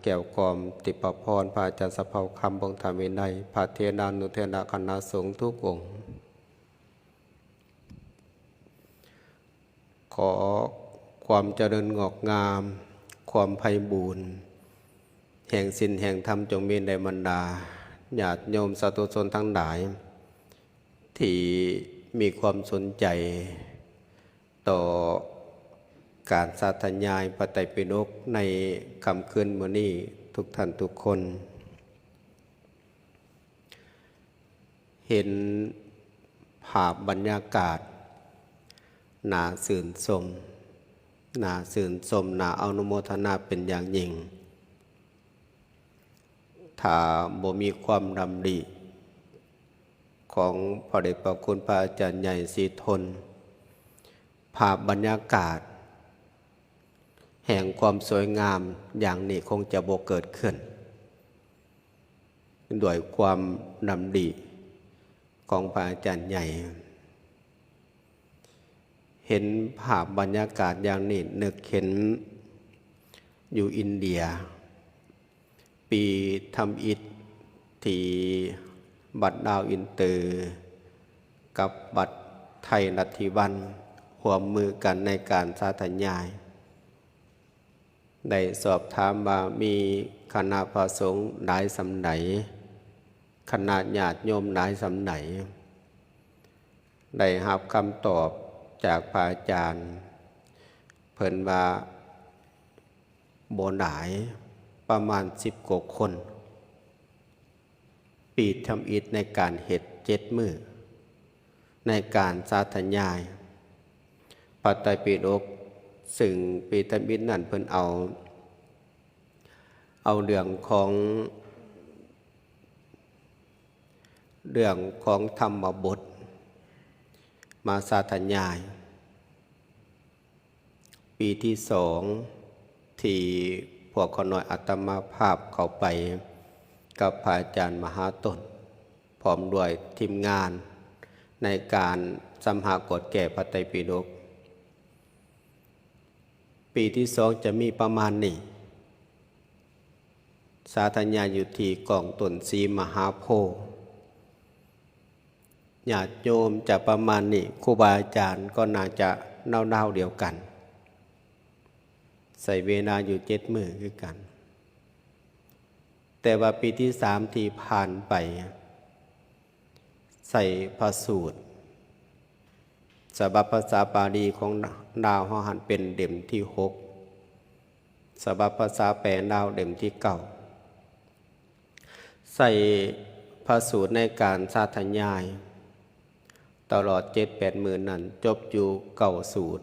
ແກ້ວກອມ ຕິບປະພອນ, ພະອາຈານສະເພົາຄຳ ວົງທຳວິໄນ, ພະເຖລານຸເຖລະຄະນະສົງທຸກອົງ. ຂໍຄວາມຈະເລີນງອກງາມ, ຄວາມໄພບູນ ແຫ່ງສິນແຫ່ງທຳ ຈົ່ງມີແດ່ບັນດາຍາດໂຍມສາທຸຊົນທັງຫຼາຍ ທີ່ມີຄວາມສົນໃຈຕໍ່ການສາທະຍາຍພະໄຕປິດົກໃນຄ່ຳຄືນມື້ນີ້ທຸກທ່ານທຸກຄົນ. ເຫັນພາບບັນຍາກາດໜ້າຊື່ນຊົມ, ໜ້າຊື່ນຊົມ, ໜ້າອະນຸໂມທະນາເປັນຢ່າງຍິ່ງ. ຖ້າບໍ່ມີຄວາມດຳລິຂອງພະເດດພະຄຸນພະອາຈານໃຫຍ່ສີທົນ, ພາບບັນຍາກາດແຫ່ງຄວາມສວຍງາມຢ່າງນີ້ຄົງຈະບໍ່ເກີດຂຶ້ນ. ດ້ວຍຄວາມດຳລິຂອງພະອາຈານໃຫຍ່, ເຫັນພາບບັນຍາກາດຢ່າງນີ້ ນຶກເຫັນຢູ່ອິນເດຍ, ປີທຳອິດທີ່ວັດດາວອິນເຕີກັບວັດໄທລັດທິວັນຮ່ວມມືກັນໃນການສາທະຍາຍ. ໄດ້ສອບຖາມວ່າມີຄະນະພະສົງຫຼາຍສ່ຳໃດ, ຄະນະຍາດໂຍມຫຼາຍສ່ຳໃດ? ໄດ້ຮັບຄຳຕອບຈາກພະອາຈານ, ເພິ່ນວ່າບໍ່ຫຼາຍ, ປະມານສິບກວ່າຄົນ. ປີທຳອິດໃນການເຮັດເຈັດມື້ ໃນການສາທະຍາຍພະໄຕປິດົກ, ເຊິ່ງປີທຳອິດນັ້ນເພິ່ນເອົາ, ເອົາເລື່ອງຂອງ, ເລື່ອງຂອງທຳມະບົດມາສາທະຍາຍ. ປີທີສອງ ທີ່ພວກຂ້ານ້ອຍອາດຕະມາພາບເຂົ້າໄປກັບພະອາຈານມະຫາຕົ້ນ ພ້ອມດ້ວຍທີມງານໃນການສຳຫາກວດແກ້ພະໄຕປິດົກ. ປີທີສອງຈະມີປະມານນີ້, ສາທະຍາຍຢູ່ທີ່ກອງຕົ້ນສີມະຫາໂພ. ຍາດໂຍມຈະປະມານນີ້, ຄູບາອາຈານກໍໜ້າຈະລາວໆດຽວກັນ, ໃຊ້ເວລາຢູ່ເຈັດມື້ຄືກັນ. ແຕ່ວ່າປີທີສາມທີ່ຜ່ານໄປ ໃຊ້ພະສູດ ສະບັບພາສາບາລີຂອງລາວເຮົາຫັ້ນເປັນເຫຼັ້ມທີຫົກ, ສະບັບພາສາແປລາວເຫຼັ້ມທີເກົ້າ. ໃຊ້ພະສູດໃນການສາທະຍາຍຕະຫຼອດເຈັດແປດມື້ນັ້ນ ຈົບຢູ່ເກົ້າສູດ,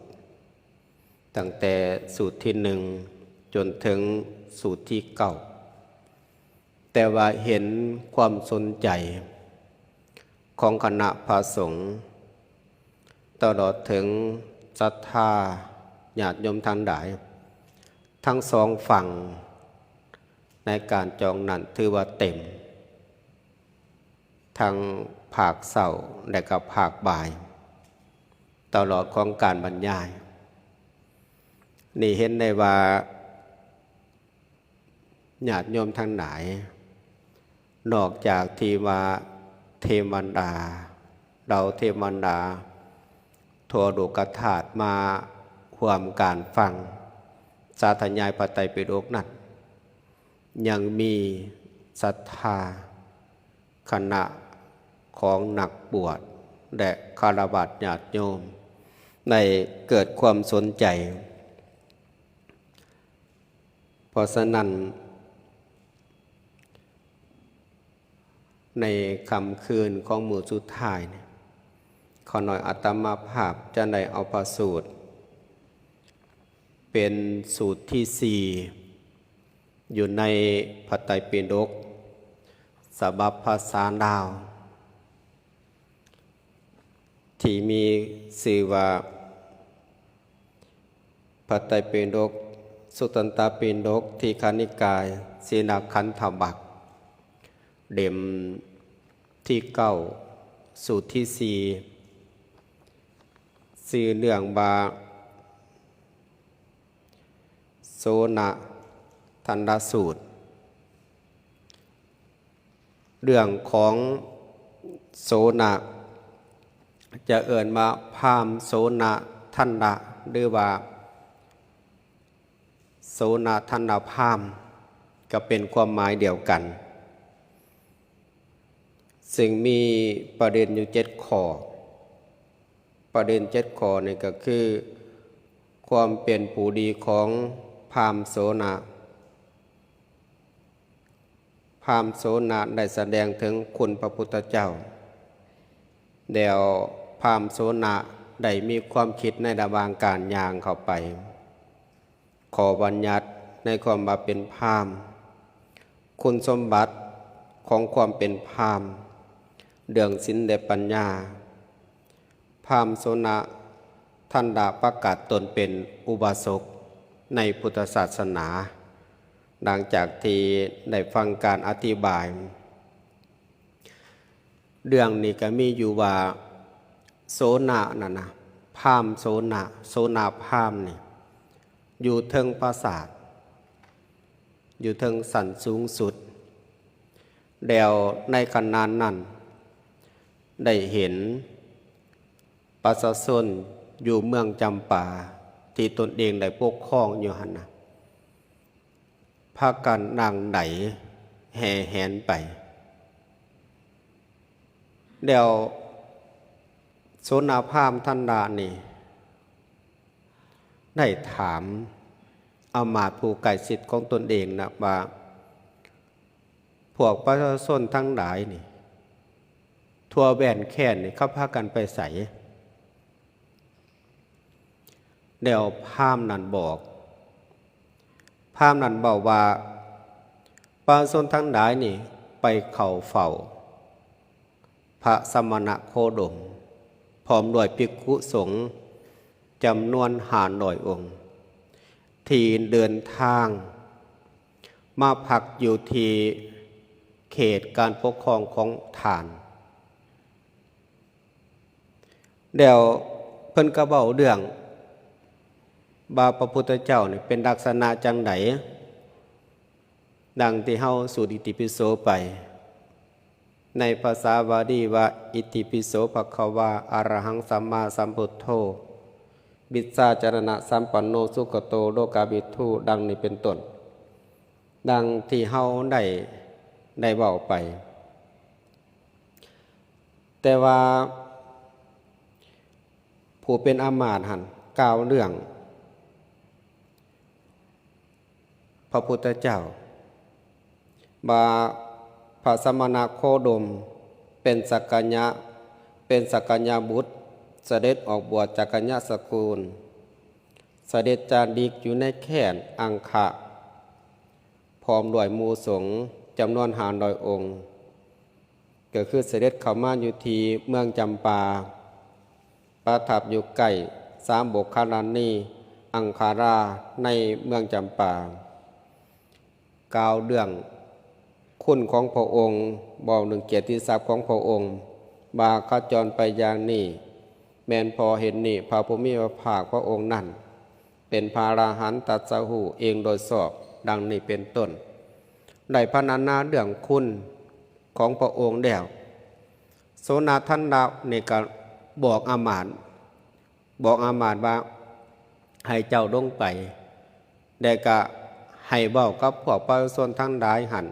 ຕັ້ງແຕ່ສູດທີໜຶ່ງຈົນເຖິງສູດທີເກົ້າ. ແຕ່ວ່າເຫັນຄວາມສົນໃຈຂອງຄະນະພະສົງ ຕະຫຼອດເຖິງສັດທາຍາດໂຍມທັງຫຼາຍ ທັງສອງຝັ່ງໃນການຈອງນັ້ນຖືວ່າເຕັມ, ທັງພາກເຊົ້າ ແລະ ກໍພາກບ່າຍ ຕະຫຼອດຂອງການບັນຍາຍ. ນີ້ເຫັນໄດ້ວ່າ ຍາດໂຍມທັງຫຼາຍ, ນອກຈາກທີ່ວ່າເທວະດາ, ເຫຼົ່າເທວະດາທົ່ວໂລກະທາດມາຮ່ວມການຟັງສາທະຍາຍພະໄຕປິດົກນັ້ນ, ຍັງມີສັດທາຄະນະຂອງນັກບວດ ແລະ ຄາລະວາດຍາດໂຍມ ໄດ້ເກີດຄວາມສົນໃຈ. ເພາະສະນັ້ນ, ໃນຄ່ຳຄືນຂອງມື້ສຸດທ້າຍນີ້, ຂ້ານ້ອຍອາດຕະມາພາບຈະໄດ້ເອົາພະສູດ ເປັນສູດທີສີ່ ຢູ່ໃນພະໄຕປິດົກ ສະບັບພາສາລາວ ທີ່ມີຊື່ວ່າ ພະໄຕປິດົກ ສຸຕັນຕະປິດົກ ທີຄະນິກາຍ ຊີລະຂັນທະວັກ ເຫຼັ້ມທີເກົ້າ ສູດທີສີ່ ຊື່ເລື່ອງວ່າ ໂສນະ ທັນລະສູດ. ເລື່ອງຂອງໂສນະ ຈະເອີ້ນວ່າພາມໂສນະທັນລະ ຫຼືວ່າໂສນະທັນລະພາມ ກໍເປັນຄວາມໝາຍດຽວກັນ, ຊຶ່ງມີປະເດັນຢູ່ເຈັດຂໍ້. ປະເດັນເຈັດຂໍ້ນີ້ກໍຄື ຄວາມເປັນຜູ້ດີຂອງພາມໂສນະ. ພາມໂສນະໄດ້ສະແດງເຖິງຄຸນພະພຸດທະເຈົ້າ, ແລ້ວພາມໂສນະໄດ້ມີຄວາມຄິດໃນລະຫວ່າງການຍ່າງເຂົ້າໄປ. ຂໍ້ບັນຍັດໃນຄວາມວ່າເປັນພາມ, ຄຸນສົມບັດຂອງຄວາມເປັນພາມ, ເລື່ອງສິນ ແລະ ປັນຍາ. ພາມໂສນະທັນລະປະກາດຕົນເປັນອຸບາສົກໃນພຸດທະສາສະໜາ, ຫຼັງຈາກທີ່ໄດ້ຟັງການອະທິບາຍ. ເລື່ອງນີ້ກໍມີຢູ່ວ່າ ໂສນະນັ້ນນະ, ພາມໂສນະ, ໂສນະພາມນີ້ ຢູ່ເທິງປາສາດ, ຢູ່ເທິງຊັ້ນສູງສຸດ. ແລ້ວໃນຂະນະນັ້ນ ໄດ້ເຫັນປະຊາຊົນຢູ່ເມືອງຈຳປາ ທີ່ຕົນເອງໄດ້ປົກຄອງຢູ່ຫັ້ນນະ ພາກັນຫຼັ່ງໄຫຼແຫ່ແຫນໄປ. ແລ້ວໂສນະພາມທັນລະນີ້ ໄດ້ຖາມອາມາດຜູ້ໃກ້ຊິດຂອງຕົນເອງນະວ່າ ພວກປະຊາຊົນທັງຫຼາຍນີ້ ທົ່ວແວ່ນແຄນນີ້ ເຂົາພາກັນໄປໃສ? ແລ້ວພາມນັ້ນບອກ, ພາມນັ້ນເວົ້າວ່າ ປະຊາຊົນທັງຫຼາຍນີ້ໄປເຂົ້າເຝົ້າພະສະມະນະໂຄດົມ ພ້ອມດ້ວຍພິກຂຸສົງຈຳນວນຫ້າຮ້ອຍອົງ ທີ່ເດີນທາງມາພັກຢູ່ທີ່ເຂດການປົກຄອງຂອງທ່ານ. ແລ້ວເພິ່ນກໍເວົ້າເລື່ອງວ່າພະພຸດທະເຈົ້ານີ້ເປັນລັກສະນະຈັ່ງໃດ, ດັ່ງທີ່ເຮົາສູດອິຕິປິໂສໄປ ໃນພາສາບາລີວ່າ ອິຕິປິໂສ ພະຄະວາ ອະລະຫັງ ສຳມາສຳພຸດໂທ ວິຊາຈາລະນະສຳປັນໂນ ສຸກະໂຕ ໂລກາວິທູ ດັ່ງນີ້ເປັນຕົ້ນ, ດັ່ງທີ່ເຮົາໄດ້ ໄດ້ເວົ້າໄປ. ແຕ່ວ່າຜູ້ເປັນອາມາດຫັ້ນກ່າວເລື່ອງພະພຸດທະເຈົ້າວ່າ ພະສະມະນະໂຄດົມເປັນສັກກະຍະ ເປັນສັກກະຍະບຸດ ສະເດັດອອກບວດຈາກກັນຍະສະກຸນ ສະເດັດຈາລິກຢູ່ໃນແຄວ້ນອັງຄະ ພ້ອມດ້ວຍໝູ່ສົງຈຳນວນຫ້າຮ້ອຍອົງ ກໍຄືສະເດັດເຂົ້າມາຢູ່ທີ່ເມືອງຈຳປາ ປະທັບຢູ່ໃກ້ສາມບຸກຄະລານີອັງຄາລາ ໃນເມືອງຈຳປາ. ກ່າວເລື່ອງຄຸນຂອງພະອົງ, ເວົ້າເລື່ອງກຽດຕິສັບຂອງພະອົງ ວ່າຂະຈອນໄປຢ່າງນີ້ ແມ່ນເພາະເຫດນີ້ ພະຜູ້ມີພະພາກພະອົງນັ້ນ ເປັນພະອະລະຫັນຕັດສະຮູ້ເອງໂດຍຊອບ ດັ່ງນີ້ເປັນຕົ້ນ. ໄດ້ພັນລະນາເລື່ອງຄຸນຂອງພະອົງແລ້ວ, ໂສນະທັນລະນີ້ກໍບອກອາມາດ, ບອກອາມາດວ່າ ໃຫ້ເຈົ້າລົງໄປ ແລະ ກໍໃຫ້ເວົ້າກັບພວກປະຊາຊົນທັງຫຼາຍຫັ້ນ,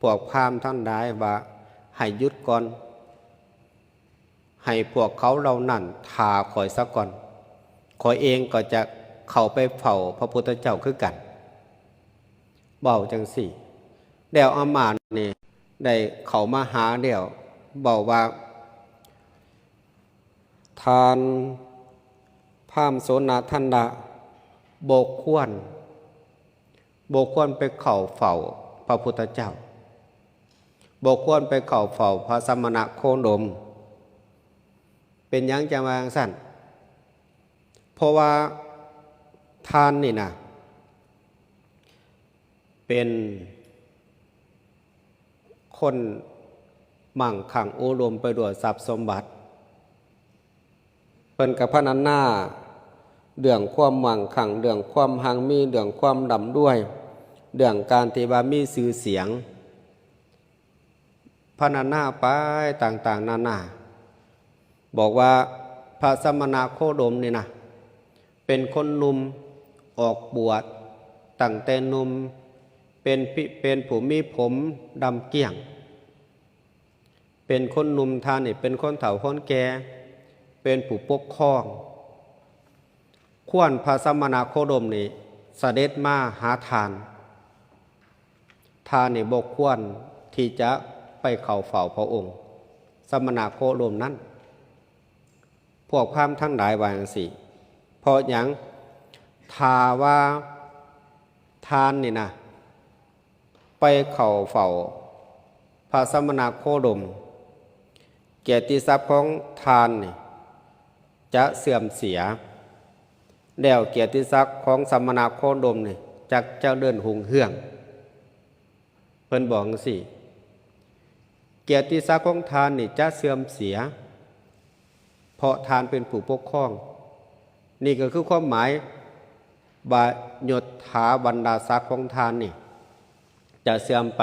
ພວກພາມທັງຫຼາຍວ່າ ໃຫ້ຢຸດກ່ອນ, ໃຫ້ພວກເຂົາເຫຼົ່ານັ້ນຖ້າຂ້ອຍສາກ່ອນ, ຂ້ອຍເອງກໍຈະເຂົ້າໄປເຝົ້າພະພຸດທະເຈົ້າຄືກັນ. ເວົ້າຈັ່ງຊີ້ ແລ້ວອາມາດນີ້ໄດ້ເຂົ້າມາຫາແລ້ວ ເວົ້າວ່າ ທ່ານພາມໂສນະທັນລະ ບໍ່ຄວນ ບໍ່ຄວນໄປເຂົ້າເຝົ້າພະພຸດທະເຈົ້າ, ບໍ່ຄວນໄປເຂົ້າເຝົ້າພະສະມະນະໂຄດົມ. ເປັນຫຍັງຈັ່ງວ່າຈັ່ງຊັ້ນ? ເພາະວ່າທ່ານນີ້ນະ ເປັນຄົນມັ່ງຄັ່ງອຸດົມໄປດ້ວຍຊັບສົມບັດ. ເພິ່ນກໍພັນລະນາເລື່ອງຄວາມມັ່ງຄັ່ງ, ເລື່ອງຄວາມຮັ່ງມີ, ເລື່ອງຄວາມລ່ຳລວຍ, ເລື່ອງການທີ່ວ່າມີຊື່ສຽງ ພັນນານາໄປຕ່າງໆນານາ ບອກວ່າພະສະມະນະໂຄດົມນີ້ນະ ເປັນຄົນໜຸ່ມອອກບວດຕັ້ງແຕ່ໜຸ່ມ ເປັນພິ ເປັນຜູ້ມີຜົມດຳກ້ຽງ ເປັນຄົນໜຸ່ມ, ທ່ານນີ້ເປັນຄົນເຖົ້າຄົນແກ່ ເປັນຜູ້ປົກຄອງ. ຄວນພະສະມະນະໂຄດົມນີ້ສະເດັດມາຫາທ່ານ, ທ່ານນີ້ບໍ່ຄວນທີ່ຈະໄປເຂົ້າເຝົ້າພະອົງສະມະນະໂຄດົມນັ້ນ. ພວກພາມທັງຫຼາຍວ່າຈັ່ງຊີ້. ເພາະຫຍັງ? ຖ້າວ່າທ່ານນີ້ນະ ໄປເຂົ້າເຝົ້າພະສະມະນະໂຄດົມ, ກຽດຕິສັກຂອງທ່ານນີ້ຈະເສື່ອມເສຍ, ແລ້ວກຽດຕິສັກຂອງສະມະນະໂຄດົມນີ້ຈັກຈະເລີນຮຸ່ງເຮືອງ. ເພິ່ນບອກຈັ່ງຊີ້, ກຽດຕິສັກຂອງທ່ານນີ້ຈະເສື່ອມເສຍ ເພາະທ່ານເປັນຜູ້ປົກຄອງ. ນີ້ກໍຄືຄວາມໝາຍວ່າຍົດຖາບັນດາສັກຂອງທ່ານນີ້ຈະເສື່ອມໄປ,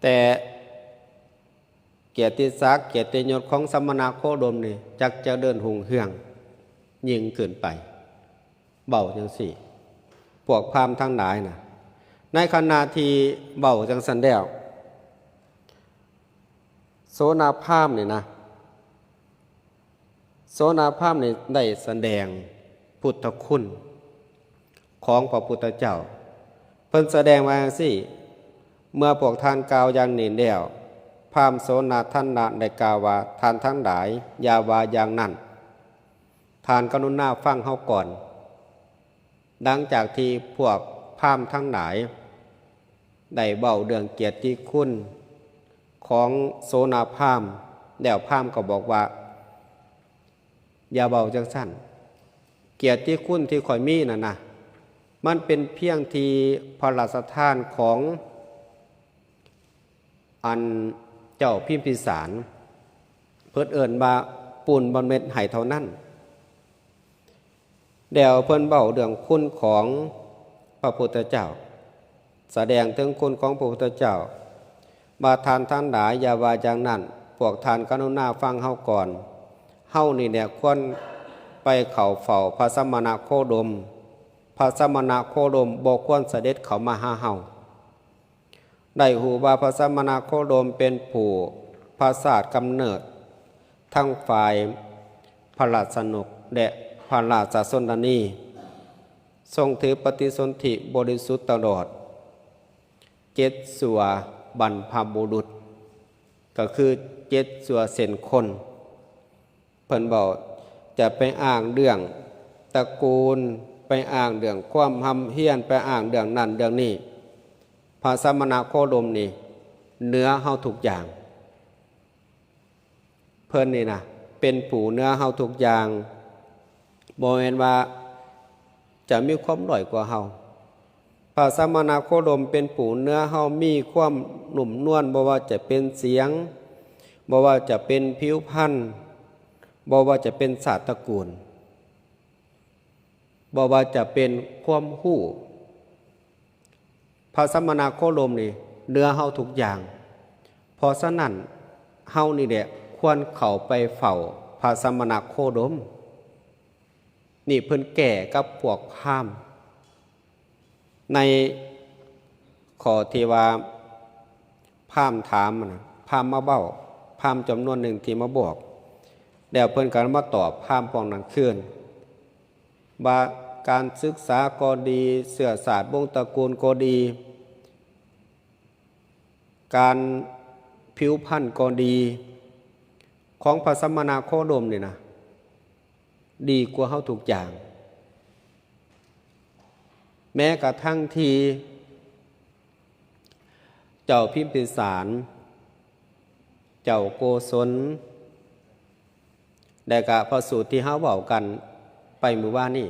ແຕ່ກຽດຕິສັກ ກຽດຕິຍົດຂອງສະມະນະໂຄດົມນີ້ຈັກຈະເລີນຮຸ່ງເຮືອງຍິ່ງຂຶ້ນໄປ. ເວົ້າຈັ່ງຊີ້ ພວກພາມທັງຫຼາຍນະ. ໃນຂະນະທີ່ເວົ້າຈັ່ງຊັ້ນແລ້ວ ໂສນາພາມນີ້ນະ, ໂສນາພາມນີ້ໄດ້ສະແດງພຸດທະຄຸນຂອງພະພຸດທະເຈົ້າ. ເພິ່ນສະແດງວ່າຈັ່ງຊີ້, ເມື່ອພວກທ່ານກ່າວຢ່າງນີ້ແລ້ວ, ພາມໂສນາທັນນະໄດ້ກ່າວວ່າ, ທ່ານທັງຫຼາຍ, ຢ່າວ່າຢ່າງນັ້ນ. ທ່ານກະລຸນາຟັງເຮົາກ່ອນ. ຫຼັງຈາກທີ່ພວກພາມທັງຫຼາຍໄດ້ເວົ້າເລື່ອງກຽດຕິຄຸນຂອງໂສນາພາມແລ້ວ, ພາມກໍບອກວ່າ, ຢ່າເວົ້າຈັ່ງຊັ້ນ. ກຽດຕິຄຸນທີ່ຂ້ອຍມີນັ້ນນະ, ມັນເປັນພຽງທີ່ພະລາຊະທານຂອງ ອັນເຈົ້າພິມພິສານ, ເພິ່ນເອີ້ນວ່າປຸນບັນເມັດໃຫ້ເທົ່ານັ້ນ. ແລ້ວເພິ່ນເວົ້າເລື່ອງຄຸນຂອງພະພຸດທະເຈົ້າ, ສະແດງເຖິງຄຸນຂອງພະພຸດທະເຈົ້າ, ວ່າທ່ານທັງຫຼາຍຢ່າວ່າຢ່າງນັ້ນ, ພວກທ່ານກະລຸນາຟັງເຮົາກ່ອນ. ເຮົານີ້ແຫຼະຄວນໄປເຂົ້າເຝົ້າພະສະມະນະໂຄດົມ, ພະສະມະນະໂຄດົມບໍ່ຄວນສະເດັດເຂົ້າມາຫາເຮົາ. ໄດ້ຮູ້ວ່າພະສະມະນະໂຄດົມເປັນຜູ້ພະຊາດກຳເນີດທັງຝ່າຍພະລາຊະນົກ ແລະ ພະລາຊະຊົນລະນີ, ຊົງຖືປະຕິສົນທິບໍລິສຸດຕະຫຼອດເຈັດຊົ່ວບັນພະບຸລຸດ, ກໍຄືເຈັດຊົ່ວເຊັ່ນຄົນ. ເພິ່ນເວົ້າ ຈະໄປອ້າງເລື່ອງຕະກູນ, ໄປອ້າງເລື່ອງຄວາມຮ່ຳຮຽນ, ໄປອ້າງເລື່ອງນັ້ນເລື່ອງນີ້. ພະສະມະນະໂຄດົມນີ້ເໜືອເຮົາທຸກຢ່າງ. ເພິ່ນນີ້ນະ ເປັນຜູ້ເໜືອເຮົາທຸກຢ່າງ, ບໍ່ແມ່ນວ່າຈະມີຄວາມດ້ອຍກວ່າເຮົາ. ພະສະມະນະໂຄດົມເປັນຜູ້ເໜືອເຮົາ, ມີຄວາມນຸ້ມນວນ, ບໍ່ວ່າຈະເປັນສຽງ, ບໍ່ວ່າຈະເປັນຜິວພັນ, ບໍ່ວ່າຈະເປັນຊາດຕະກູນ, ບໍ່ວ່າຈະເປັນຄວາມຮູ້. ພະສະມະນະໂຄດົມນີ້ເໜືອເຮົາທຸກຢ່າງ. ເພາະສະນັ້ນ, ເຮົານີ້ແຫຼະຄວນເຂົ້າໄປເຝົ້າພະສະມະນະໂຄດົມ. ນີ້ເພິ່ນແກ້ກັບພວກພາມ ໃນຂໍ້ທີ່ວ່າພາມຖາມນະ, ພາມມາເວົ້າ, ພາມຈຳນວນໜຶ່ງທີ່ມາບອກ, ແລ້ວເພິ່ນກໍມາຕອບພາມພວກນັ້ນຄືນ ວ່າການສຶກສາກໍດີ, ເຊື້ອຊາດວົງຕະກູນກໍດີ, ການຜິວພັນກໍດີ ຂອງພະສະມະນະໂຄດົມນີ້ນະ ດີກວ່າເຮົາທຸກຢ່າງ. ແມ້ກະທັ່ງທີ່ເຈົ້າພິມພິສານ, ເຈົ້າໂກສົນ ແລະກະພະສູດທີ່ເຮົາເວົ້າກັນໄປມື້ວານນີ້,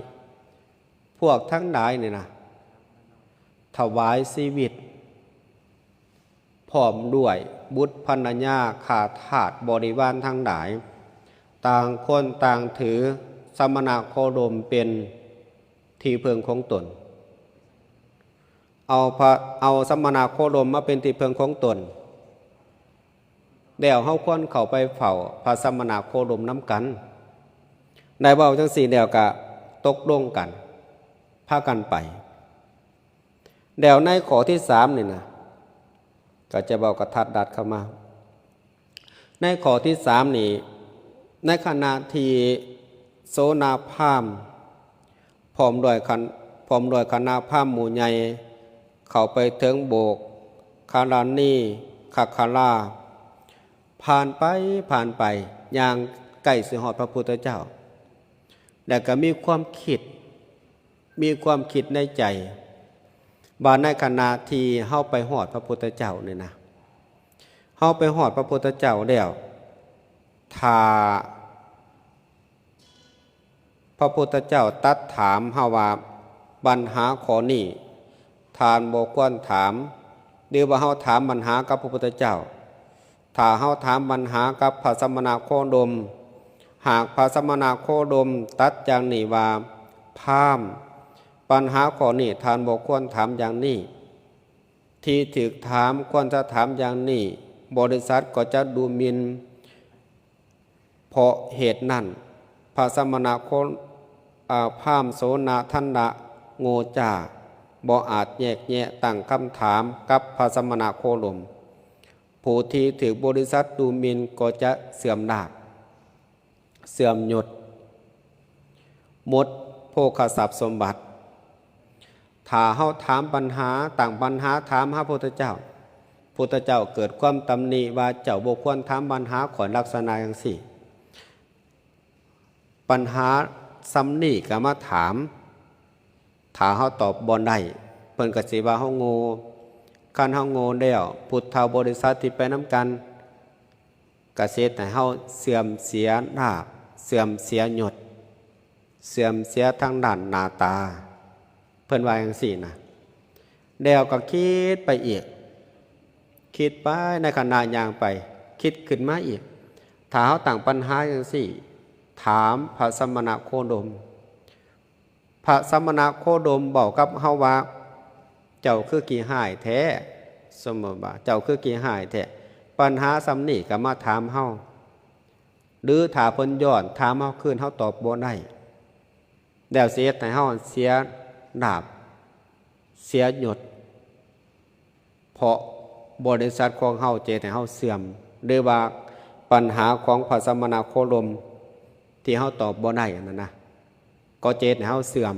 ພວກທັງຫຼາຍນີ້ນະ ຖວາຍຊີວິດ ພ້ອມດ້ວຍບຸດພັນລະຍາ ຂ້າທາດບໍລິວານທັງຫຼາຍ, ຕ່າງຄົນຕ່າງຖືສະມະນະໂຄດົມເປັນທີ່ເພິ່ງຂອງຕົນ. ເອົາພະ ເອົາສະມະນະໂຄດົມມາເປັນທີ່ເພິ່ງຂອງຕົນ, ແລ້ວເຮົາຄວນເຂົ້າໄປເຝົ້າພະສະມະນະໂຄດົມນຳກັນ. ໄດ້ເວົ້າຈັ່ງຊີ້ແລ້ວກະຕົກລົງກັນ ພາກັນໄປ. ແລ້ວໃນຂໍ້ທີສາມນີ້ນະ ກໍຈະເວົ້າກະທັດດັດເຂົ້າມາ. ໃນຂໍ້ທີສາມນີ້ ໃນຂະນະທີ່ໂສນາພາມ ພ້ອມດ້ວຍຄະ ພ້ອມດ້ວຍຄະນະພາມໝູ່ໃຫຍ່ ເຂົ້າໄປເຖິງໂບກຄາລານີຄາຄາລາ ຜ່ານໄປ ຜ່ານໄປ ຍ່າງໃກ້ຊິຮອດພະພຸດທະເຈົ້າ ແລ້ວກໍມີຄວາມຄິດ ມີຄວາມຄິດໃນໃຈວ່າ ໃນຂະນະທີ່ເຮົາໄປຮອດພະພຸດທະເຈົ້ານີ້ນະ ເຮົາໄປຮອດພະພຸດທະເຈົ້າແລ້ວ ຖ້າພະພຸດທະເຈົ້າຕັດຖາມເຮົາວ່າ ບັນຫາຂໍ້ນີ້ທ່ານບໍ່ຄວນຖາມ ຫຼືວ່າເຮົາຖາມບັນຫາກັບພະພຸດທະເຈົ້າ, ຖ້າເຮົາຖາມບັນຫາກັບພະສະມະນະໂຄດົມ, ຫາກພະສະມະນະໂຄດົມຕັດຢ່າງນີ້ວ່າ ພາມ, ບັນຫາຂໍ້ນີ້ທ່ານບໍ່ຄວນຖາມຢ່າງນີ້, ທີ່ຖືກຖາມຄວນຈະຖາມຢ່າງນີ້, ບໍລິສັດກໍຈະດູໝິ່ນ. ເພາະເຫດນັ້ນ ພະສະມະນະໂຄ ອາ ພາມໂສນະທັນດະໂງ່ຈ້າ ບໍ່ອາດແຍກແຍະຕັ້ງຄຳຖາມກັບພະສະມະນະໂຄດົມ. ຜູ້ທີ່ຖືກບໍລິສັດດູໝິ່ນກໍຈະເສື່ອມລາບ, ເສື່ອມຍົດ, ໝົດໂພຄະຊັບສົມບັດ. ຖ້າເຮົາຖາມບັນຫາ, ຕັ້ງບັນຫາຖາມຫາພຸດທະເຈົ້າ, ພຸດທະເຈົ້າເກີດຄວາມຕຳໜິວ່າ ເຈົ້າບໍ່ຄວນຖາມບັນຫາຂ້ອຍລັກສະນະຈັ່ງຊີ້. ບັນຫາສ່ຳນີ້ກໍມາຖາມ, ຖ້າເຮົາຕອບບໍ່ໄດ້, ເພິ່ນກໍຊິວ່າເຮົາໂງ່. ຄັນເຮົາໂງ່ແລ້ວ, ຜູ້ເຖົ້າບໍລິສັດທີ່ໄປນຳກັນ ກໍຊິເຮັດໃຫ້ເຮົາເສື່ອມເສຍລາບ, ເສື່ອມເສຍຍົດ, ເສື່ອມເສຍທາງດ້ານໜ້າຕາ, ເພິ່ນວ່າຈັ່ງຊີ້ນະ. ແລ້ວກໍຄິດໄປອີກ, ຄິດໄປໃນຂະນະຍ່າງໄປ, ຄິດຂຶ້ນມາອີກ, ຖ້າເຮົາຕັ້ງບັນຫາຈັ່ງຊີ້, ຖາມພະສະມະນະໂຄດົມ, ພະສະມະນະໂຄດົມເວົ້າກັບເຮົາວ່າ ເຈົ້າຄືຂີ້ຮ້າຍແທ້, ສົມມຸດວ່າ ເຈົ້າຄືຂີ້ຮ້າຍແທ້, ບັນຫາສ່ຳນີ້ກໍມາຖາມເຮົາ, ຫຼືຖ້າເພິ່ນຍ້ອນຖາມເຮົາຄືນ ເຮົາຕອບບໍ່ໄດ້, ແລ້ວຊິເຮັດໃຫ້ເຮົາເສຍລາບ, ເສຍຍົດ. ເພາະບໍລິສັດຂອງເຮົາຈະເຮັດໃຫ້ເຮົາເສື່ອມ, ຫຼືວ່າບັນຫາຂອງພະສະມະນະໂຄດົມທີ່ເຮົາຕອບບໍ່ໄດ້ນັ້ນນະ, ກໍຈະເຮັດໃຫ້ເຮົາເສື່ອມ.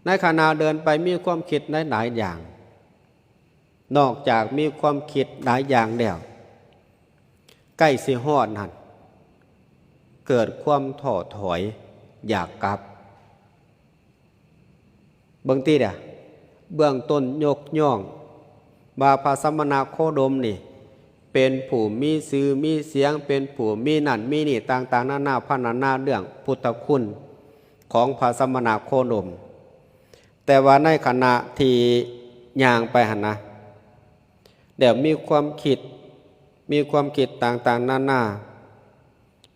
ໃນຂະນະເດີນໄປມີຄວາມຄິດຫຼາຍໆຢ່າງ, ນອກຈາກມີຄວາມຄິດຫຼາຍຢ່າງແລ້ວ, ໃກ້ຊິຮອດຫັ້ນ ເກີດຄວາມທໍ້ຖອຍ ຢາກກັບ. ເບິ່ງຕິເດ, ເບື້ອງຕົ້ນຍົກຍ້ອງວ່າພະສະມະນະໂຄດົມນີ້ ເປັນຜູ້ມີຊື່ມີສຽງ, ເປັນຜູ້ມີນັ້ນມີນີ້ຕ່າງໆນານາ ພັນນານາເລື່ອງພຸດທະຄຸນຂອງພະສະມະນະໂຄດົມ. ແຕ່ວ່າໃນຂະນະທີ່ຍ່າງໄປຫັ້ນນະ, ແລ້ວມີຄວາມຄິດ, ມີຄວາມຄິດຕ່າງໆນານາ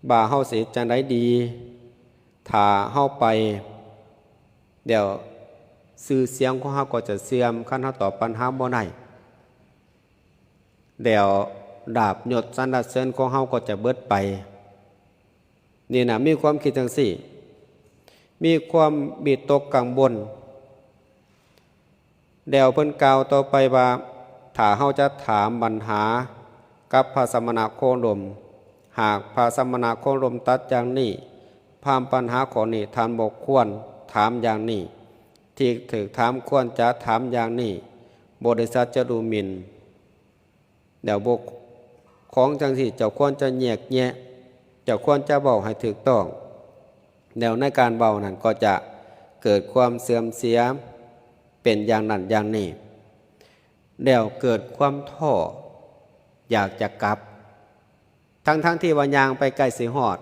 ວ່າເຮົາຊິເຮັດຈັ່ງໃດດີ ຖ້າເຮົາໄປ ແລ້ວຊື່ສຽງຂອງເຮົາກໍຈະເສື່ອມ, ຄັນເຮົາຕອບບັນຫາບໍ່ໄດ້ ແລ້ວລາບຍົດສັນລະເສີນຂອງເຮົາກໍຈະເບິດໄປ. ນີ້ນະ ມີຄວາມຄິດຈັ່ງຊີ້, ມີຄວາມວິຕົກກັງວົນ. ແລ້ວເພິ່ນກ່າວຕໍ່ໄປວ່າ ຖ້າເຮົາຈະຖາມບັນຫາກັບພະສະມະນະໂຄດົມ, ຫາກພະສະມະນະໂຄດົມຕັດຢ່າງນີ້, ພາມ ບັນຫາຂໍ້ນີ້ທ່ານບໍ່ຄວນຖາມຢ່າງນີ້, ທີ່ຖືກຖາມຄວນຈະຖາມຢ່າງນີ້, ບໍລິສັດຈະດູໝິ່ນ. ແລ້ວບໍ່ ຂອງຈັ່ງຊີ້ເຈົ້າຄວນຈະແຍກແຍະ, ເຈົ້າຄວນຈະເວົ້າໃຫ້ຖືກຕ້ອງ. ແລ້ວໃນການເວົ້ານັ້ນກໍຈະເກີດຄວາມເສື່ອມເສຍ, ເປັນຢ່າງນັ້ນຢ່າງນີ້. ແລ້ວເກີດຄວາມທໍ້ ຢາກຈະກັບ, ທັງໆທີ່ວ່າຍ່າງໄປໃກ້ຊິຮອດ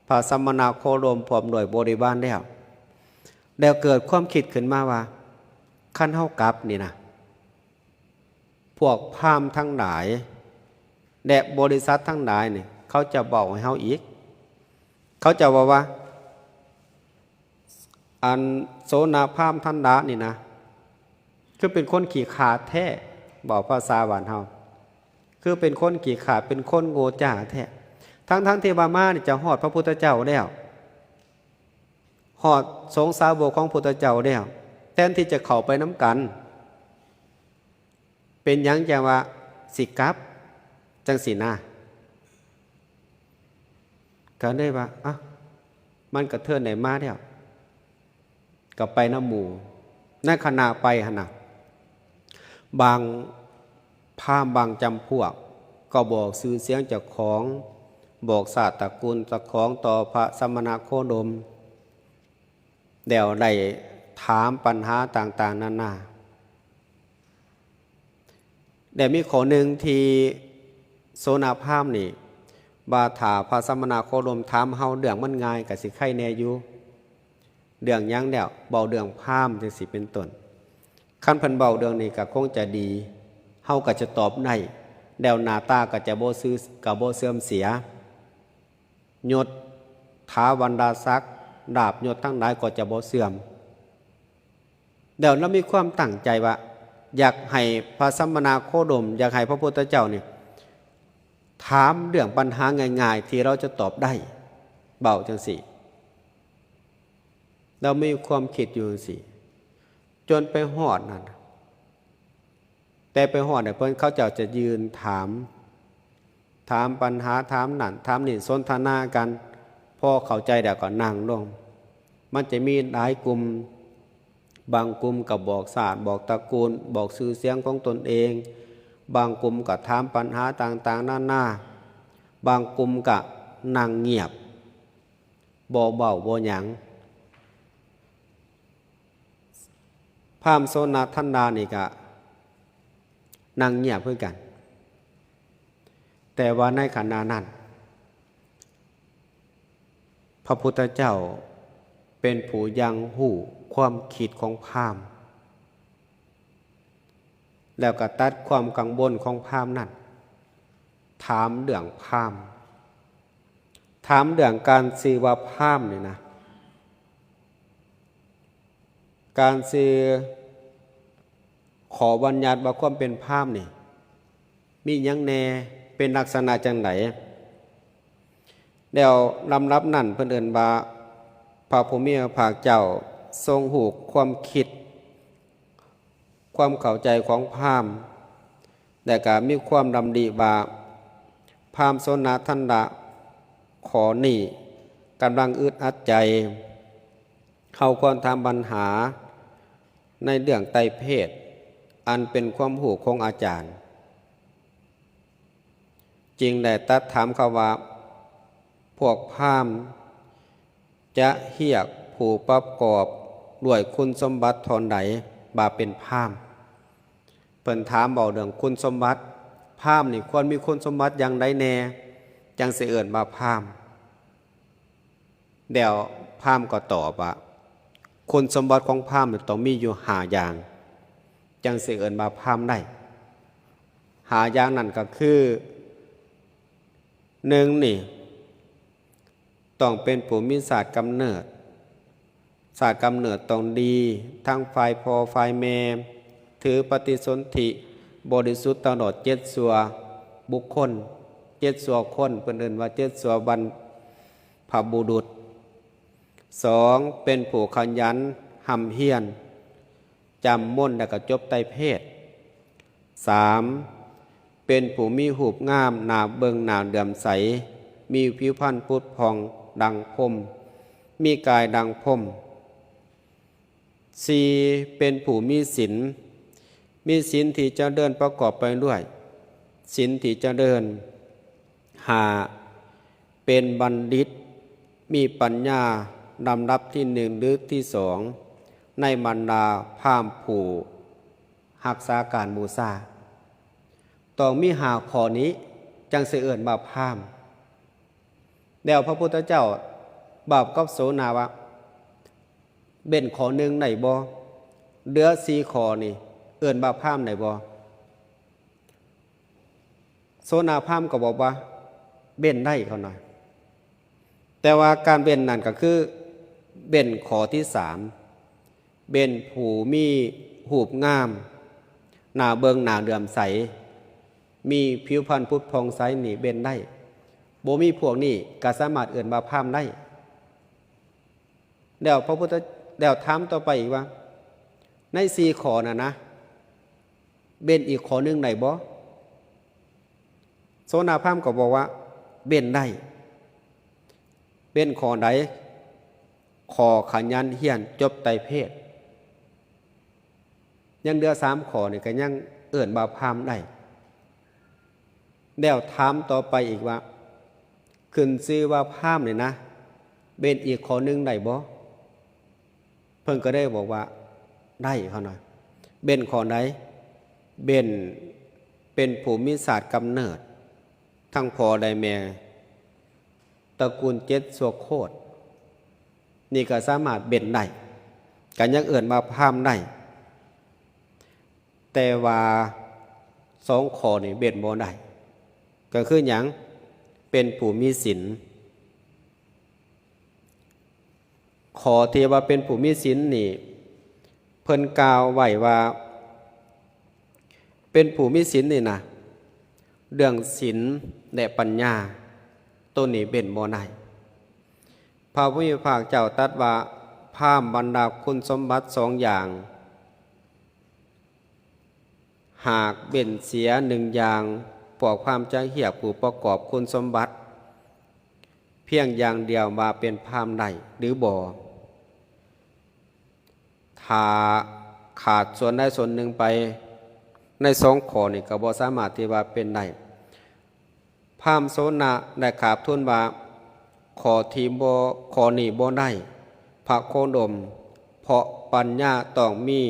ພະສະມະນະໂຄດົມພ້ອມດ້ວຍບໍລິວານແລ້ວ. ແລ້ວເກີດຄວາມຄິດຂຶ້ນມາວ່າ ຄັນເຮົາກັບນີ້ນະ ພວກພາມທັງຫຼາຍ ແລະ ບໍລິສັດທັງຫຼາຍນີ້ ເຂົາຈະເວົ້າໃຫ້ເຮົາອີກ. ເຂົາຈະເວົ້າວ່າ ອັນໂສນະພາມທັນດະນີ້ນະ ຄືເປັນຄົນຂີ້ຂາດແທ້ ເວົ້າພາສາບ້ານເຮົາ ຄືເປັນຄົນຂີ້ຂາດ ເປັນຄົນໂງ່ຈ້າແທ້ ທັງໆທີ່ວ່າມານີ້ຈະຮອດພະພຸດທະເຈົ້າແລ້ວ ຮອດສົງສາວົກຂອງພຸດທະເຈົ້າແລ້ວ ແທນທີ່ຈະເຂົ້າໄປນຳກັນ ເປັນຫຍັງຈັ່ງວ່າຊິກັບ ຈັ່ງຊີ້ນະ ກໍເລີຍວ່າ ເອົ້າ ມັນກະເທີນໄດ້ມາແລ້ວ ກໍໄປນຳໝູ່ ໃນຂະນະໄປຫັ້ນນະ ບາງພາມບາງຈຳພວກກໍບອກຊື່ສຽງເຈົ້າຂອງ ບອກຊາດຕະກູນເຈົ້າຂອງຕໍ່ພະສະມະນະໂຄດົມ ແລ້ວໄດ້ຖາມປັນຫາຕ່າງໆນານາ ແລະ ມີຂໍ້ໜຶ່ງທີ່ໂສນະພາມນີ້ວ່າ ຖ້າພະສະມະນະໂຄດົມຖາມເຮົາເລື່ອງມັນງ່າຍ ກະຊິໄຄແດ່ຢູ່ ເລື່ອງຫຍັງແລ້ວ ເວົ້າເລື່ອງພາມຈັ່ງຊີ້ເປັນຕົ້ນ ຄັນເພິ່ນເວົ້າເລື່ອງນີ້ກະຄົງຈະດີ ເຮົາກະຈະຕອບໄດ້ ແລ້ວໜ້າຕາກະຈະບໍ່ຊື່ ກະບໍ່ເສື່ອມເສຍ ຍົດຖາວັນດາສັກ ລາບຍົດທັງຫຼາຍກໍຈະບໍ່ເສື່ອມ ແລ້ວລາວມີຄວາມຕັ້ງໃຈວ່າ ຢາກໃຫ້ພະສະມະນະໂຄດົມ ຢາກໃຫ້ພະພຸດທະເຈົ້ານີ້ ຖາມເລື່ອງບັນຫາງ່າຍໆທີ່ລາວຈະຕອບໄດ້ ເວົ້າຈັ່ງຊີ້ ລາວມີຄວາມຄິດຢູ່ຈັ່ງຊີ້ ຈົນໄປຮອດນັ້ນ ແຕ່ໄປຮອດເພິ່ນ ເຂົາເຈົ້າຈະຢືນຖາມ ຖາມບັນຫາ ຖາມນັ້ນຖາມນີ້ ສົນທະນາກັນ ພໍເຂົ້າໃຈແລ້ວກໍນັ່ງລົງ ມັນຈະມີຫຼາຍກຸ່ມ ບາງກຸ່ມກໍບອກຊາດ ບອກຕະກູນ ບອກຊື່ສຽງຂອງຕົນເອງ ບາງກຸ່ມກໍຖາມປັນຫາຕ່າງໆນານາ ບາງກຸ່ມກໍນັ່ງງຽບ ບໍ່ເວົ້າບໍ່ຫຍັງ ພາມໂສນະທັນດານີ້ກະນັ່ງງຽບຄືກັນ ແຕ່ວ່າໃນຂະນະນັ້ນ ພະພຸດທະເຈົ້າເປັນຜູ້ຍັງຮູ້ຄວາມຄິດຂອງພາມ ແລ້ວກໍຕັດຄວາມກັງວົນຂອງພາມນັ້ນ ຖາມເລື່ອງພາມ ຖາມເລື່ອງການຊື່ວ່າພາມນີ້ນະ ການຊື່ ຂໍ້ບັນຍັດວ່າຄວາມເປັນພາມນີ້ ມີຫຍັງແດ່ ເປັນລັກສະນະຈັ່ງໃດ ແລ້ວລຳດັບນັ້ນເພິ່ນເອີ້ນວ່າ ພະຜູ້ມີພະພາກເຈົ້າຊົງຮູ້ຄວາມຄິດ ຄວາມເຂົ້າໃຈຂອງພາມ ແລະ ກະມີຄວາມດຳລິວ່າ ພາມໂສນະທັນດາຂໍ້ນີ້ກຳລັງອຶດອັດໃຈ ເຮົາຄວນຖາມບັນຫາໃນເລື່ອງໄຕເພດ ອັນເປັນຄວາມຮູ້ຂອງອາຈານ ຈຶ່ງໄດ້ຕັດຖາມເຂົາວ່າ ພວກພາມຈະຮຽກຜູ້ປະກອບດ້ວຍຄຸນສົມບັດທ່ອນໃດວ່າເປັນພາມ? ເພິ່ນຖາມເວົ້າເລື່ອງຄຸນສົມບັດ ພາມນີ້ຄວນມີຄຸນສົມບັດຢ່າງໃດແດ່ ຈັ່ງຊິເອີ້ນວ່າພາມ? ແລ້ວພາມກໍຕອບວ່າ ຄຸນສົມບັດຂອງພາມນີ້ຕ້ອງມີຢູ່ຫ້າຢ່າງ ຈັ່ງຊິເອີ້ນວ່າພາມໄດ້ ຫ້າຢ່າງນັ້ນກໍຄື ໜຶ່ງນີ້ ຕ້ອງເປັນຜູ້ມີຊາດກຳເນີດ ຊາດກຳເນີດຕ້ອງດີ ທັງຝ່າຍພໍ່ຝ່າຍແມ່ ຖືປະຕິສົນທິບໍລິສຸດຕະຫຼອດເຈັດຊົ່ວບຸກຄົນ ເຈັດຊົ່ວຄົນ ເພິ່ນເອີ້ນວ່າເຈັດຊົ່ວບັນພະບຸລຸດ. ສອງ ເປັນຜູ້ຂະຫຍັນຮ່ຳຮຽນ ຈຳມົນແລ້ວກໍຈົບໄຕເພດ. ສາມ ເປັນຜູ້ມີຮູບງາມ ໜ້າເບິ່ງໜ້າເຫຼື້ອມໃສ ມີຜິວພັນຜຸດຜ່ອງດັ່ງພົມ ມີກາຍດັ່ງພົມ. ສີ່ ເປັນຜູ້ມີສິນ ມີສິນທີ່ຈະເລີນປະກອບໄປດ້ວຍສິນທີ່ຈະເລີນ. ຫ້າ ເປັນບັນດິດ ມີປັນຍາລຳດັບທີໜຶ່ງ ຫຼື ທີສອງ ໃນບັນດາພາມຜູ້ຮັກສາການບູຊາ. ຕ້ອງມີຫ້າຂໍ້ນີ້ ຈັ່ງຊິເອີ້ນວ່າພາມ. ແລ້ວພະພຸດທະເຈົ້າເວົ້າກັບໂສນາວ່າ ເວັ້ນຂໍ້ໜຶ່ງໄດ້ບໍ່? ເຫຼືອສີ່ຂໍ້ນີ້ ເອີ້ນວ່າພາມໄດ້ບໍ່? ໂສນາພາມກໍບອກວ່າເວັ້ນໄດ້ ເຂົານະ ແຕ່ວ່າການເວັ້ນນັ້ນກໍຄືເວັ້ນຂໍ້ທີສາມ ເວັ້ນຜູ້ມີຮູບງາມ ໜ້າເບິ່ງໜ້າເຫຼື້ອມໃສ, ມີຜິວພັນຜຸດຜ່ອງໃສນີ້ເປັນໄດ້. ບໍ່ມີພວກນີ້ກໍສາມາດເອີ້ນວ່າພາມໄດ້. ແລ້ວພະພຸດທະ ແລ້ວຖາມຕໍ່ໄປອີກວ່າ ໃນສີ່ຂໍ້ນັ້ນນະ ເວັ້ນອີກຂໍ້ໜຶ່ງໄດ້ບໍ່? ໂສນະພາມກໍບອກວ່າເວັ້ນໄດ້. ເວັ້ນຂໍ້ໃດ? ຂໍ້ຂະຫຍັນຮຽນຈົບໄຕເພດ. ຍັງເຫຼືອສາມຂໍ້ນີ້ກໍຍັງເອີ້ນວ່າພາມໄດ້. ແລ້ວຖາມຕໍ່ໄປອີກວ່າ ຂຶ້ນຊື່ວ່າພາມນີ້ນະ ເວັ້ນອີກຂໍ້ໜຶ່ງໄດ້ບໍ່? ເພິ່ນກໍໄດ້ບອກວ່າໄດ້ ເຂົານະ. ເວັ້ນຂໍ້ໃດ? ເວັ້ນເປັນຜູ້ມີຊາດກຳເນີດ ທັງພໍ່ແລະແມ່ ຕະກູນເຈັດຊົ່ວໂຄດ ນີ້ກໍສາມາດເວັ້ນໄດ້ ກໍຍັງເອີ້ນວ່າພາມໄດ້. ແຕ່ວ່າສອງຂໍ້ນີ້ເວັ້ນບໍ່ໄດ້ ກໍຄືຫຍັງ? ເປັນຜູ້ມີສິນ. ຂໍ້ທີ່ວ່າເປັນຜູ້ມີສິນນີ້ ເພິ່ນກ່າວໄວ້ວ່າ ເປັນຜູ້ມີສິນນີ້ນະ ເລື່ອງສິນ ແລະ ປັນຍາ ໂຕນີ້ເວັ້ນບໍ່ໄດ້. ພະຜູ້ມີພະພາກເຈົ້າຕັດວ່າ ພາມບັນດາຄຸນສົມບັດສອງຢ່າງ ຫາກເວັ້ນເສຍໜຶ່ງຢ່າງ ພວກພາມຈະຮຽກຜູ້ປະກອບຄຸນສົມບັດພຽງຢ່າງດຽວວ່າເປັນພາມໄດ້ຫຼືບໍ່? ຖ້າຂາດສ່ວນໃດສ່ວນໜຶ່ງໄປໃນສອງຂໍ້ນີ້ ກໍບໍ່ສາມາດທີ່ວ່າເປັນໄດ້. ພາມໂສນະໄດ້ຂາບທູນວ່າ ຂໍ້ທີ່ບໍ່ ຂໍ້ນີ້ບໍ່ໄດ້ ພະໂຄດົມ, ເພາະປັນຍາຕ້ອງມີ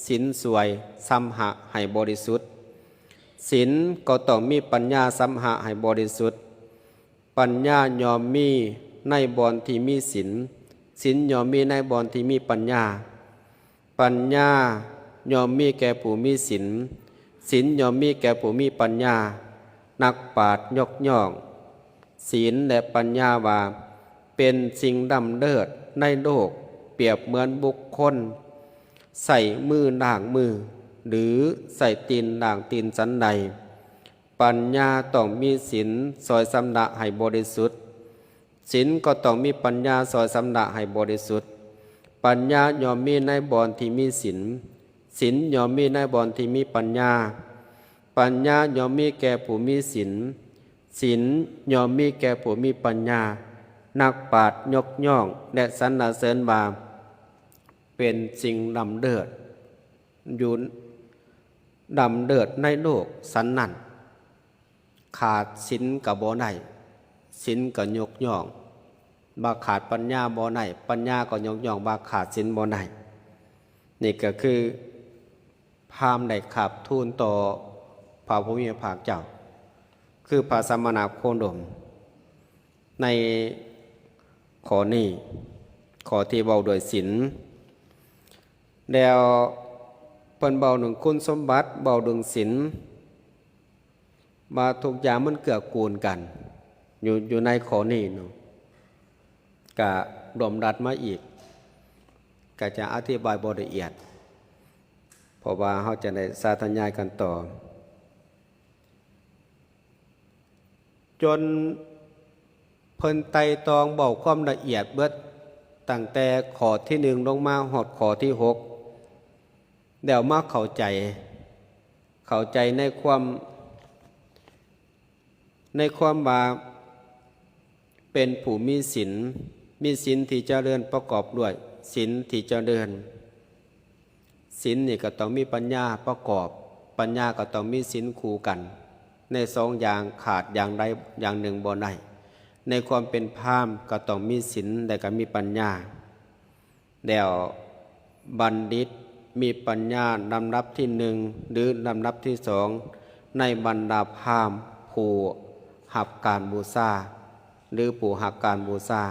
ສິນຊ່ວຍຊຳລະໃຫ້ບໍລິສຸດ, ສິນກໍຕ້ອງມີປັນຍາຊຳລະໃຫ້ບໍລິສຸດ. ປັນຍາຍ່ອມມີໃນບ່ອນທີ່ມີສິນ, ສິນຍ່ອມມີໃນບ່ອນທີ່ມີປັນຍາ. ປັນຍາຍ່ອມມີແກ່ຜູ້ມີສິນ, ສິນຍ່ອມມີແກ່ຜູ້ມີປັນຍາ. ນັກປາດຍົກຍ້ອງສິນ ແລະ ປັນຍາວ່າ ເປັນສິ່ງລ້ຳເລີດໃນໂລກ, ປຽບເໝືອນບຸກຄົນໃຊ້ມືລ້າງມື ຫຼື ໃຊ້ຕີນລ້າງຕີນສັນໃດ. ປັນຍາຕ້ອງມີສິນຊ່ອຍຊຳລະໃຫ້ບໍລິສຸດ, ສິນກໍຕ້ອງມີປັນຍາຊ່ອຍຊຳລະໃຫ້ບໍລິສຸດ. ປັນຍາຍ່ອມມີໃນບ່ອນທີ່ມີສິນ, ສິນຍ່ອມມີໃນບ່ອນທີ່ມີປັນຍາ. ປັນຍາຍ່ອມມີແກ່ຜູ້ມີສິນ, ສິນຍ່ອມມີແກ່ຜູ້ມີປັນຍາ. ນັກປາດຍົກຍ້ອງ ແລະ ສັນລະເສີນວ່າ ເປັນສິ່ງລ້ຳເລີດ ຢູ່ ດຳເນີດໃນໂລກສັນນັ້ນ. ຂາດສິນກໍບໍ່ໄດ້, ສິນກໍຍົກຍ້ອງວ່າຂາດປັນຍາບໍ່ໄດ້, ປັນຍາກໍຍົກຍ້ອງວ່າຂາດສິນບໍ່ໄດ້. ນີ້ກໍຄືພາມໄດ້ຂາບທູນຕໍ່ພະຜູ້ມີພະພາກເຈົ້າ, ຄືພະສະມະນະໂຄດົມ ໃນຂໍ້ນີ້, ຂໍ້ທີ່ເວົ້າດ້ວຍສິນ. ແລ້ວເພິ່ນເວົ້າເຖິງຄຸນສົມບັດ, ເວົ້າເຖິງສິນ, ວ່າທຸກຢ່າງມັນເກື້ອກູນກັນ ຢູ່ ຢູ່ໃນຂໍ້ນີ້ເນາະ, ກະລວມລັດມາອີກ, ກະຈະອະທິບາຍບໍ່ລະອຽດ, ເພາະວ່າເຮົາຈະໄດ້ສາທະຍາຍກັນຕໍ່. ຈົນເພິ່ນໄຕ່ຕອງເວົ້າຄວາມລະອຽດເບິດ, ຕັ້ງແຕ່ຂໍ້ທີໜຶ່ງລົງມາຮອດຂໍ້ທີຫົກ, ແລ້ວມາເຂົ້າໃຈ, ເຂົ້າໃຈໃນຄວາມ, ໃນຄວາມວ່າ ເປັນຜູ້ມີສິນ, ມີສິນທີ່ຈະເລີນປະກອບດ້ວຍສິນທີ່ຈະເລີນ. ສິນນີ້ກໍຕ້ອງມີປັນຍາປະກອບ, ປັນຍາກໍຕ້ອງມີສິນຄູ່ກັນ. ໃນສອງຢ່າງຂາດຢ່າງໃດຢ່າງໜຶ່ງບໍ່ໄດ້. ໃນຄວາມເປັນພາມກໍຕ້ອງມີສິນ ແລະ ກໍມີປັນຍາ. ແລ້ວບັນດິດມີປັນຍາລຳດັບທີໜຶ່ງ ຫຼື ລຳດັບທີສອງ ໃນບັນດາພາມຜູ້ຮັບການບູຊາ ຫຼື ຜູ້ຮັກການບູຊາ.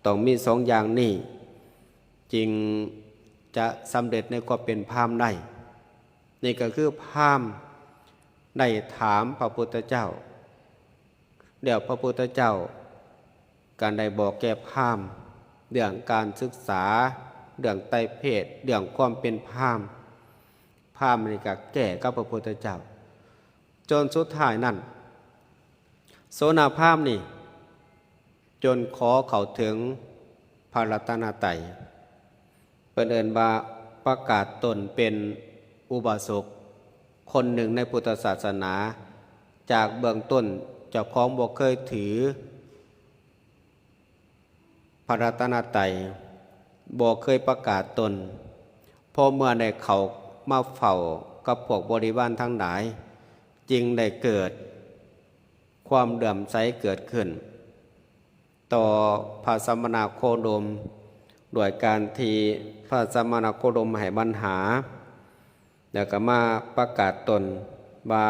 ຕ້ອງມີສອງຢ່າງນີ້ ຈຶ່ງຈະສຳເລັດໃນຄວາມເປັນພາມໄດ້. ນີ້ກໍຄືພາມໄດ້ຖາມພະພຸດທະເຈົ້າ, ແລ້ວພະພຸດທະເຈົ້າກໍໄດ້ບອກແກ່ພາມເລື່ອງການສຶກສາ, ເລື່ອງໄຕເພດ, ເລື່ອງຄວາມເປັນພາມ. ພ າມນີ້ກໍແກ້ກັບພະພຸດທະເຈົ້າ ຈົນສຸດທ້າຍນັ້ນ ໂສນະພາມນີ້ ຈົນຂໍເຂົ້າເຖິງພະລັດຕະນະໄຕ ເພິ່ນເອີ້ນວ່າປະກາດຕົນເປັນອຸບາສົກຄົນໜຶ່ງໃນພຸດທະສາສະໜາ ຈາກເບື້ອງຕົ້ນເຈົ້າຂອງບໍ່ເຄີຍຖືພະລັດຕະນະໄຕ ບໍ່ເຄີຍປະກາດຕົນ ພໍເມື່ອໄດ້ເຂົ້າມາເຝົ້າກັບພວກບໍລິວານທັງຫຼາຍ ຈຶ່ງໄດ້ເກີດຄວາມເຫຼື້ອມໃສເກີດຂຶ້ນ ຕໍ່ພະສະມະນະໂຄດົມ ດ້ວຍການທີ່ພະສະມະນະໂຄດົມໃຫ້ບັນຫາ ແລ້ວກໍມາປະກາດຕົນວ່າ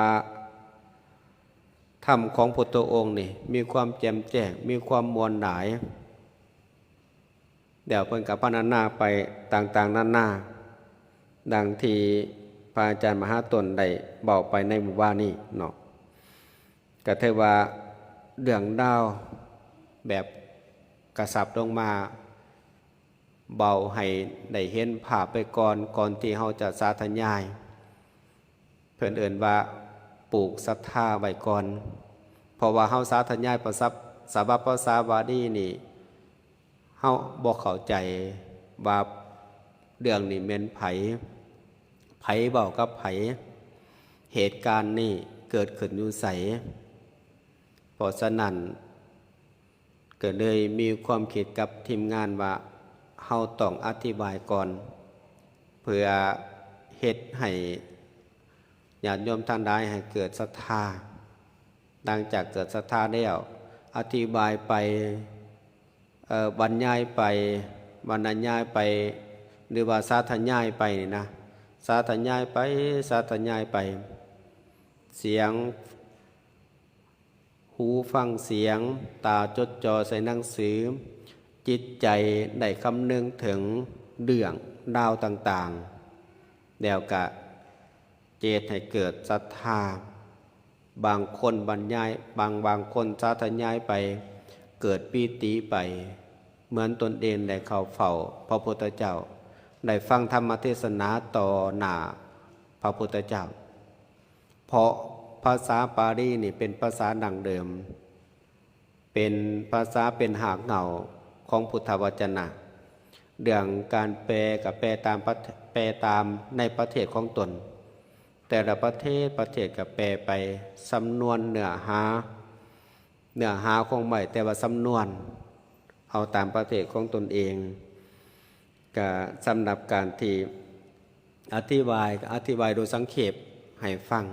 ທຳຂອງພຸດທະອົງນີ້ມີຄວາມແຈ່ມແຈ້ງ ມີຄວາມມ່ວນຫຼາຍ ແລ້ວເພິ່ນກໍພັນນາໄປຕ່າງໆນານາ ດັ່ງທີ່ພະອາຈານມະຫາຕົ້ນໄດ້ເວົ້າໄປໃນມື້ວານນີ້ເນາະ. ກໍຖືວ່າເລື່ອງລາວແບບກະຊັບລົງມາ ເວົ້າໃຫ້ໄດ້ເຫັນພາບໄປກ່ອນ ກ່ອນທີ່ເຮົາຈະສາທະຍາຍ ເພິ່ນເອີ້ນວ່າປູກສັດທາໄວ້ກ່ອນ ເພາະວ່າເຮົາສາທະຍາຍພາສາ ສະບັບພາສາບາລີນີ້ ເຮົາບໍ່ເຂົ້າໃຈວ່າເລື່ອງນີ້ແມ່ນໃຜ ໃຜເວົ້າກັບໃຜ ເຫດການນີ້ເກີດຂຶ້ນຢູ່ໃສ. ເພາະສະນັ້ນ ກໍເລີຍມີຄວາມຄິດກັບທີມງານວ່າ ເຮົາຕ້ອງອະທິບາຍກ່ອນ ເພື່ອເຮັດໃຫ້ຍາດໂຍມທັງຫຼາຍໃຫ້ເກີດສັດທາ. ຫຼັງຈາກເກີດສັດທາແລ້ວ ອະທິບາຍໄປ ເອີ ບັນຍາຍໄປ ບັນຍາຍໄປ ຫຼືວ່າສາທະຍາຍໄປນີ້ນະ ສາທະຍາຍໄປ ສາທະຍາຍໄປ ສຽງ ຫູຟັງສຽງ ຕາຈົດຈ່ອໃສ່ໜັງສື ຈິດໃຈໄດ້ຄຳນຶງເຖິງເລື່ອງລາວຕ່າງໆ ແລ້ວກະເຈດໃຫ້ເກີດສັດທາ. ບາງຄົນບັນຍາຍ ບາງ ບາງຄົນສາທະຍາຍໄປ ເກີດປີຕິໄປ ເໝືອນຕົນເອງໄດ້ເຂົ້າເຝົ້າພະພຸດທະເຈົ້າ ໄດ້ຟັງທຳມະເທດສະໜາຕໍ່ໜ້າພະພຸດທະເຈົ້າ. ເພາະພາສາບາລີນີ້ເປັນພາສາດັ້ງເດີມ ເປັນພາສາ ເປັນຮາກເຫງົ້າຂອງພຸດທະວະຈະນະ. ເລື່ອງການແປກໍແປຕາມປະ ແປຕາມໃນປະເທດຂອງຕົນ ແຕ່ລະປະເທດ ປະເທດກໍແປໄປ ສຳນວນເນື້ອຫາ ເນື້ອຫາຄົງໄວ້ ແຕ່ວ່າສຳນວນເອົາຕາມປະເທດຂອງຕົນເອງ. ກະສຳລັບການທີ່ອະທິບາຍ ກະອະທິບາຍໂດຍສັງເຂບໃຫ້ຟັງ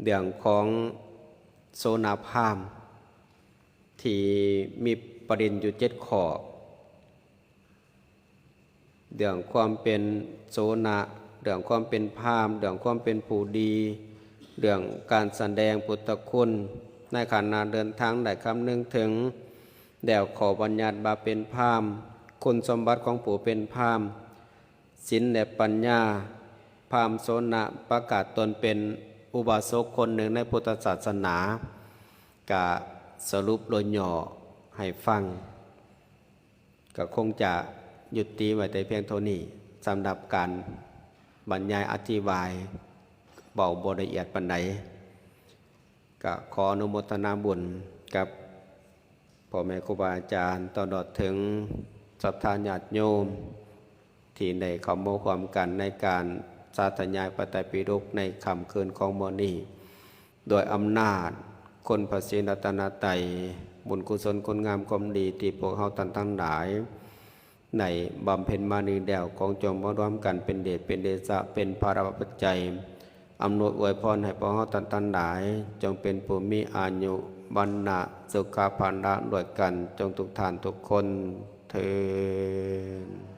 ເລື່ອງຂອງໂສນະພາມ ທີ່ມີປະເດັນຢູ່ເຈັດຂໍ້ ເລື່ອງຄວາມເປັນໂສນະ ເລື່ອງຄວາມເປັນພາມ ເລື່ອງຄວາມເປັນຜູ້ດີ ເລື່ອງການສະແດງພຸດທະຄຸນ ໃນຂະນະເດີນທາງໄດ້ຄຳນຶງເຖິງແລ້ວ ຂໍ້ບັນຍັດວ່າເປັນພາມ ຄຸນສົມບັດຂອງຜູ້ເປັນພາມ ສິນ ແລະ ປັນຍາ. ພາມໂສນະປະກາດຕົນເປັນອຸບາສົກຄົນໜຶ່ງໃນພຸດທະສາສະໜາ ກະສະຫຼຸບໂດຍຫຍໍ້ໃຫ້ຟັງ ກະຄົງຈະຍຸຕິໄວ້ແຕ່ພຽງເທົ່ານີ້ ສຳລັບການບັນຍາຍອະທິບາຍ ເວົ້າບໍ່ລະອຽດປານໃດ. ກະຂໍອະນຸໂມທະນາບຸນກັບພໍ່ແມ່ຄູບາອາຈານ ຕະຫຼອດເຖິງສັດທາຍາດໂຍມ ທີ່ໄດ້ເຂົ້າມາຮ່ວມກັນໃນການສາທະຍາຍພະໄຕປິດົກໃນຄ່ຳຄືນຂອງມື້ນີ້ ດ້ວຍອຳນາດຄຸນພະສີລັດຕະນະໄຕ ບຸນກຸສົນຄຸນງາມຄວາມດີທີ່ພວກເຮົາທ່ານທັງຫຼາຍ ໄດ້ບຳເພັນມານີ້ແລ້ວ ຂໍຈົ່ງມາລວມກັນເປັນເດດເປັນເດຊະ ເປັນພະລະປັດໄຈ ອຳນວຍອວຍພອນໃຫ້ພວກເຮົາທ່ານທັງຫຼາຍ ຈົ່ງເປັນຜູ້ມີອາຍຸ ວັນນະ ສຸຂະ ພະລະ ດ້ວຍກັນ ຈົ່ງທຸກທ່ານທຸກຄົນເທີ້ນ.